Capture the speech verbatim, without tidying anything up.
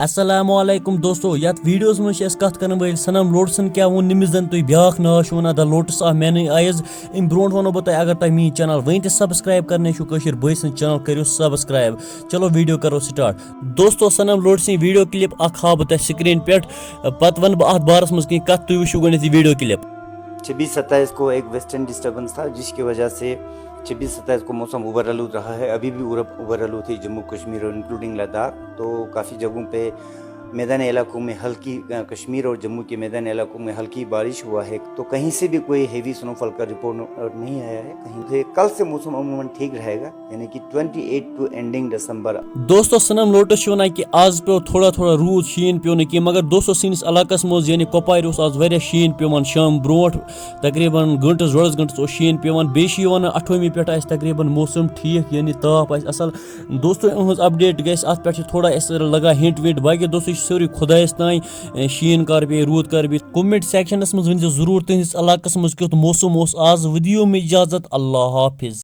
السلام علیکم دوستو، یتھ ویڈیوس منٛز چھِ أسۍ کتھ کرن وٲلۍ صنم لوٹسن کیٛاہ ووٚن نٔمِس زن تُہۍ بیٛاکھ ناو چھُ ونان The Lotus of Manai Eyes۔ امہِ برونٛٹھ ونو بہٕ تۄہہِ، اگر تۄہہِ میٛٲنۍ چینل وٕنۍ تہِ سبسکرایب کرنٕے چھُو کٲشِر بٲے سٕنٛز چینل، کٔرِو سبسکرایب۔ چلو ویڈیو کرو سٹارٹ۔ دوستو، صنم لوٹسٕنۍ ویڈیو کلپ اکھ ہاوٕ بہٕ تۄہہِ سکرین پٮ۪ٹھ، پتہٕ ونہٕ بہٕ اتھ بارس منٛز کینٛہہ کتھ، تُہۍ وٕچھِو گۄڈٕنیتھ یہِ ویڈیو کلپ۔ چھبیس ستائیس کو ایک ویسٹرن ڈسٹربنس تھا، جس کی وجہ سے چھبیس ستائیس کو موسم اوبر آلود رہا ہے، ابھی بھی اوبر آلود ہے جموں کشمیر اور انکلوڈنگ لداخ۔ تو کافی جگہوں پہ میدانی علاقوں میں ہلکی، کشمیر اور جموں کے میدانی علاقوں میں ہلکی بارش ہوا ہے، تو کہیں سے بھی کوئی ہیوی سنو فال کا رپورٹ نہیں آیا ہے کہیں سے۔ کل سے موسم عموماً ٹھیک رہے گا، یعنی کہ ٹوئنٹی ایٹ ٹو اینڈنگ دسمبر۔ دوستو، صنم لوٹس چھِ ونان کہِ آز پیوٚو تھوڑا تھوڑا روٗد، شیٖن پیوٚو نہٕ کینٛہہ، مگر دوستو، سٲنِس علاقس منٛز یعنی کۄپوارِ اوس آز واریاہ شیٖن پیوٚومُت۔ شام برونٛٹھ تقریباً گٲنٛٹس ڈۄڈس گٲنٛٹس اوس شیٖن پیوٚومُت۔ بیٚیہِ چھِ یہِ ونان اَٹھوُہمہِ پٮ۪ٹھ آسہِ تقریباً موسم ٹھیٖک، یعنی تاپھ آسہِ اصل۔ دوستو، یِہٕنٛز اپڈیٹ گژھِ، اتھ پٮ۪ٹھ چھِ تھوڑا اَسہِ لگان ہنٹ ونٹ، باقٕے دوستو، یہِ چھُ سورُے خۄدایس تام، شیٖن کر پیٚیہِ، روٗد کر پیٚیہِ۔ کمنٹ سیکشنس منٛز ؤنۍ زیو ضروٗر تُہنٛدِس علاقس منٛز کیُتھ موسم اوس آز۔ ودیو مےٚ اجازت، اللہ حافظ۔